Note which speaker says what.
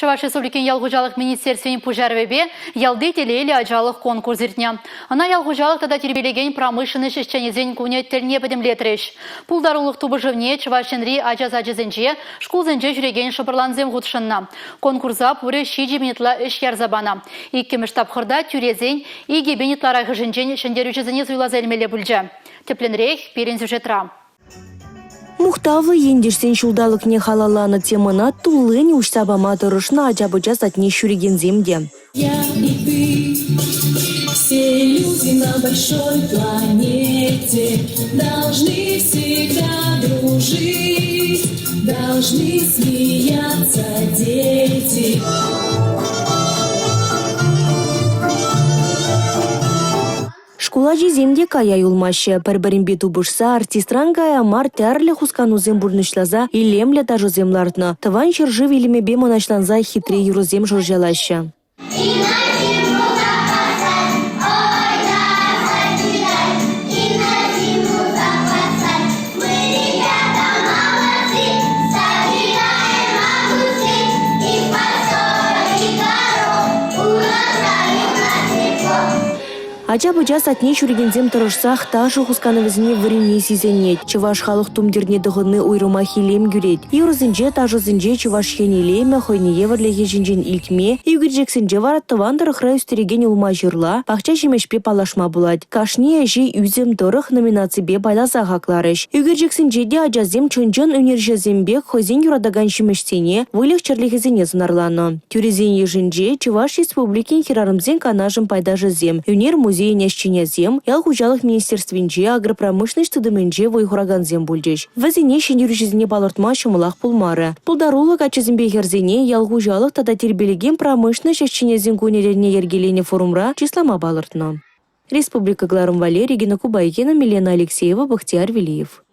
Speaker 1: Чӑваш Республикин ял хуҫалӑх министерствин пуҫарӑвӗпе ялти телейлӗ ачалӑх конкурс иртнӗ. Ӑна ял хуҫалӑх тата тирпейлекен промышленноҫ ӗҫченӗсен кунӗ тӗлне пӗтӗмлетрӗҫ. Пултарулӑх тупӑшӑвне Чӑваш Енри ача сачӗсенче, шкулсенче ҫӳрекен шӑпӑрлансем хутшӑннӑ. Конкурса пурӗ 7000 ытла ӗҫ ярса панӑ. Иккӗмӗш тапхӑрта тӳресен 2000 ытларахӑшӗнчен ҫӗнтерӳҫӗсене суйласа илмелле пулчӗ. Тӗплӗнрех пирӗн сюжетра.
Speaker 2: Мухтавлӑ ентешсен ҫулталӑкне халалланӑ темӑна туллин уҫса пама тӑрӑшнӑ ача-пӑча садне ҫӳрекенсем те.
Speaker 3: Я и ты, все люди на большой планете должны всегда дружить, должны смеяться дети.
Speaker 2: Шкул ачисем те кая юлмаҫҫӗ. Пӗр-пӗринпе тупӑшса артистран кая мар тӗрлӗ хусканусем пурнӑҫласа илемлӗ ташӑсем лартнӑ. Тӑван ҫӗршыв илемӗпе мӑнаҫланса хитре юрӑсем шӑрҫалаҫҫӗ. Ача-пӑча садне ҫӳрекенсем тӑрӑшсах ташӑ хусканӑвӗсене вӗренни сисӗнет. Чӑваш халӑх тумтирне тӑхӑнни уйрӑмах илем кӳрет. Юрӑсенче, ташӑсенче Чӑваш Ен илемӗ, хӑйне евӗрлӗхӗ ҫинчен илтме, ӳкерчӗксенче вара тӑван тӑрӑхра ӳстерекен улма-ҫырла, пахча ҫимӗҫпе паллашма пулать. Кашни ӗҫе ӳсӗм тӑрӑх номинаципе пайласа хакларӗҫ. Ӳкерчӗксенче те ачасем чӑн-чӑн ӳнерҫӗсем пек хӑйсен юратакан ҫимӗҫсене, выльӑх-чӗрлӗхӗсене сӑнарланӑ. Тӳресен йышӗнче Чӑваш Республикин хӗрарӑмсен канашӗн пайташӗсем, ӳнер музейӗн ӗҫченӗсем, ял хуҫалӑх министерствинче, агропромышленноҫ тытӑмӗнче вӑй хуракансем пулчӗҫ. Вӗсене ҫӗнтерӳҫӗсене палӑртма ҫӑмӑлах пулмарӗ. Пултаруллӑ каччӑсемпе хӗрсене ял хуҫалӑх тата тирпейлекен промышленноҫ ӗҫченӗсен кунӗ тӗлне йӗркеленӗ форумра чыслама палӑртнӑ. Республика кӑларӑм валли Регина Кубайкина, Милена Алексеева, Бахтияр Велиев.